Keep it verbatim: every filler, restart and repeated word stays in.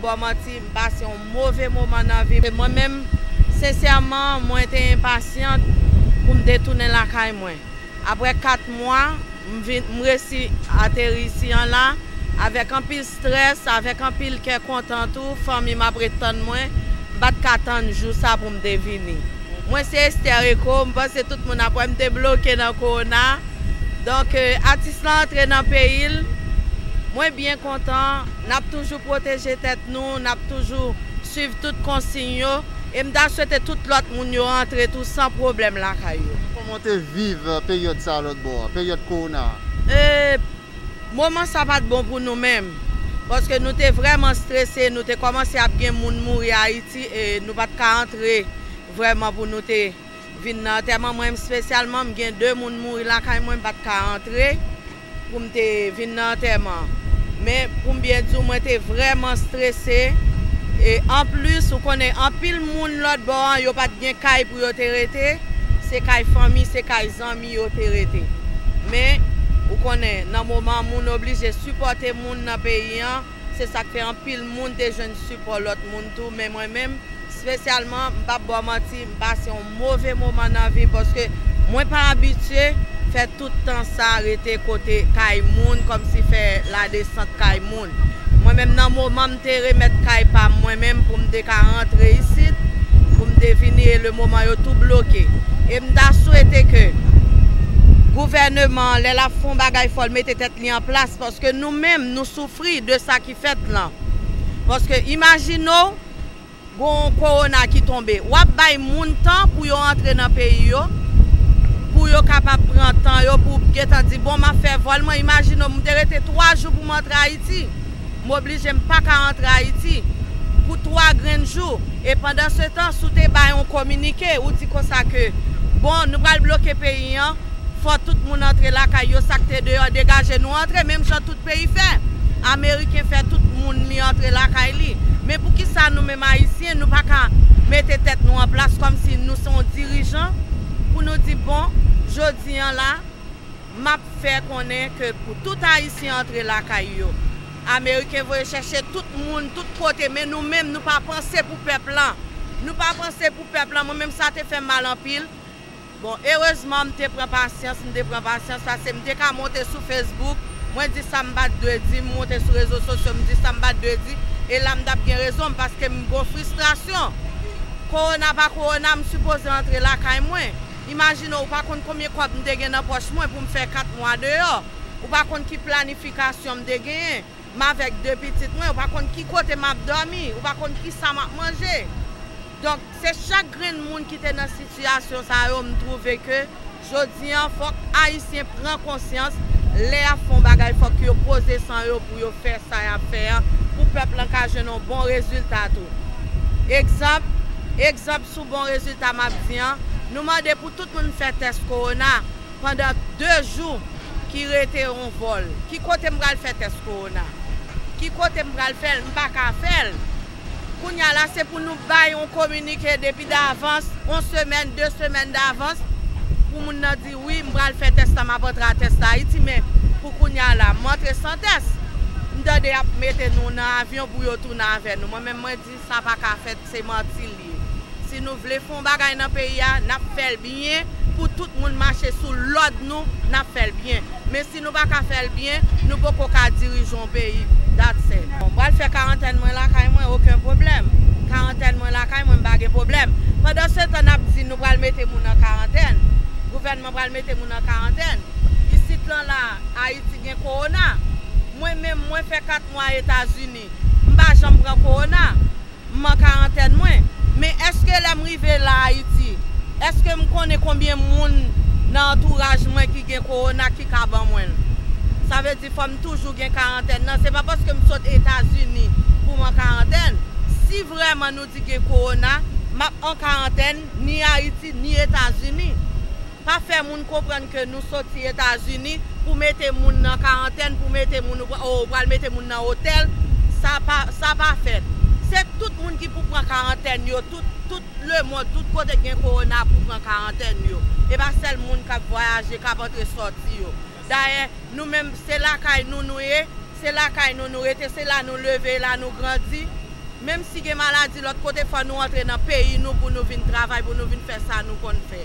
Bò manti, m pase yon move moman nan vi m. Mwen menm, sensèman, mwen te enpasyant pou m te tounen lakay mwen. Apre kat mwa, m vin, m resi ateri isi an la, avèk anpil strès, avèk anpil kè kontan tou, fanmi m ap ret tann mwen, m pa t ka tann jou sa pou m te vini. Mwen se Esther Echo, m panse tout moun ap wè m te bloke nan kowona. Donk, eh, atis lan antre nan peyi l, mwen byen kontan, n ap toujou pwoteje tèt nou, n ap toujou swiv tout konsiy yo, e m ta swete tout lòt moun yo antre tou san pwoblèm lakay yo. Kòman w te viv, eh, peryòd sa a lòt bò a, peryòd kowona a? Eh, moman sa pa t bon pou nou menm, paske nou te vrèman strese, nou te kòmanse ap gen moun mouri Ayiti, e nou pa t ka antre vrèman pou nou te vin nan antèman. Mwen menm espesyalman, m gen de moun mouri lakay mwen, m pa t ka antre pou m te vin nan antèman. Men, pou m byen di w, mwen te vrèman strese. E anplis, ou konnen, anpil moun lòt bò an, yo pa t gen kay pou yo te rete. Se kay fanmi, se kay zanmi yo te rete. Men, ou konnen, nan moman moun oblije sipòte moun nan peyi an, se sa k fè anpil moun te jwenn sipò lòt moun tou. Men mwen menm, espesyalman, m p ap ba w manti, m pase yon move moman nan vi m, paske mwen pa abitye fè tout tan sa rete kote kay moun, kòmsi fè ladesant kay moun. Mwen menm, nan moman m te remèt kay pa m, mwen menm, pou m te ka rantre isit, pou m te vini, e le moman yo tou bloke. E m ta swete ke gouvèneman an, lè l ap fè yon bagay, fò l mete tèt li an plas, paske nou menm, nou soufri de sa ki fèt lan. Paske imajine w, gon kowona ki tonbe. W ap bay moun tan pou yo antre nan peyi yo, pou yo kapab pran tan yo, pou gentan di, "Bon, m ap fè vòl mwen." Imajine w, m te rete twa jou pou m antre Ayiti. M oblije, m pa ka antre Ayiti pou twa grenn jou. E pandan se tan, si w te bay yon kominike, ou di konsa ke, "Bon, nou pral bloke peyi an, fò tout moun antre lakay yo, sa k te deyò, degaje nou antre," menm jan tout peyi fè. Ameriken fè tout moun li antre lakay li. Men poukisa nou menm Ayisyen, nou pa ka mete tèt nou an plas kòmsi nou se yon dirijan pou nou di, "Bon, jodi an la, m ap fè konnen ke pou tout Ayisyen antre lakay yo." Ameriken voye chèche tout moun, tout kote, men nou menm, nou pa panse pou pèp lan. Nou pa panse pou pèp lan. Mwen menm, sa te fè m mal anpil. Bon, erezman, m te pran pasyans, m te pran pasyans, paske m te ka monte sou Facebook, mwen di sa m pa t dwe di, m monte sou rezo sosyo, m di sa m pa t dwe di, e la m t ap gen rezon m, paske m gon fristrasyon. Kowona pa kowona, m sipoze antre lakay mwen. Imajine w, ou pa konn konbyen kòb m te gen nan pòch mwen pou m fè kat mwa deyò. Ou pa konn ki planifikasyon m te genyen. M avèk de pitit mwen, ou pa konn ki kote m ap dòmi, ou pa konn ki sa m ap manje. Donk, se chak grenn moun ki te nan sitiyasyon sa yo, m twouve ke jodi an, fòk Ayisyen pran konsyans, lè y ap fè yon bagay, fòk yo poze san yo pou yo fè sa y ap fè an, pou pèp lan ka jwenn yon bon rezilta tou. Egzanp, egzanp sou bon rezilta m ap di an, nou mande pou tout moun fè tès kowona pandan de jou ki rete yon vòl. Ki kote m pral fè tès kowona? Ki kote m pral fè l? M pa ka fè l. Kounye a la, se pou nou bay yon kominike depi davans, yon semèn, de semèn davans, pou moun nan di, "Wi, m pral fè tès la, m ap antre a tès la Ayiti," men pou kounye a la, m antre san tès. M tande y ap mete nou nan avyon pou yo tounen avè nou. Mwen menm, mwen di, sa pa ka fèt, se manti l ye. Si nou vle fè yon bagay nan peyi a, n ap fè l byen pou tout moun mache sou lòd nou, n ap fè l byen. Men si nou pa ka fè l byen, nou poko ka dirije yon peyi. That's it. Bon, m pral fè karantèn mwen lakay mwen, okenn pwoblèm. Karantèn mwen lakay mwen, m pa gen pwoblèm. Pandan se tan, n ap di nou pral mete moun an karantèn. Gouvènman pral mete moun an karantèn. Isit lan la, Ayiti gen kowona. Mwen menm, mwen fè kat mwa Etazini. M pa janm pran kowona. M an karantèn mwen. Men èske lè m rive la Ayiti, èske m konnen konbyen moun nan antouraj mwen ki gen kowona ki ka ban mwen l? Sa vle di fò m toujou gen karantèn nan. Se pa paske m sot Etazini pou m an karantèn. Si vrèman nou di gen kowona, m ap an karantèn ni Ayiti ni Etazini. Pa fè moun konprann ke nou soti Etazini pou mete moun nan karantèn, pou mete moun, ou pra-, ou pral mete moun nan otèl. Sa pa, sa pa fèt. Se tout moun ki pou pran karantèn yo, tout, tout lemonn, tout kote gen kowona pou pran karantèn yo. E pa sèl moun k ap vwayaje, k ap antre sòti yo. Dayè, nou menm, se lakay nou nou ye, se lakay nou nou rete, se la nou leve, la nou grandi. Menm si gen maladi lòt kote, fò nou antre nan peyi nou pou nou vin travay, pou nou vin fè sa nou konn fè.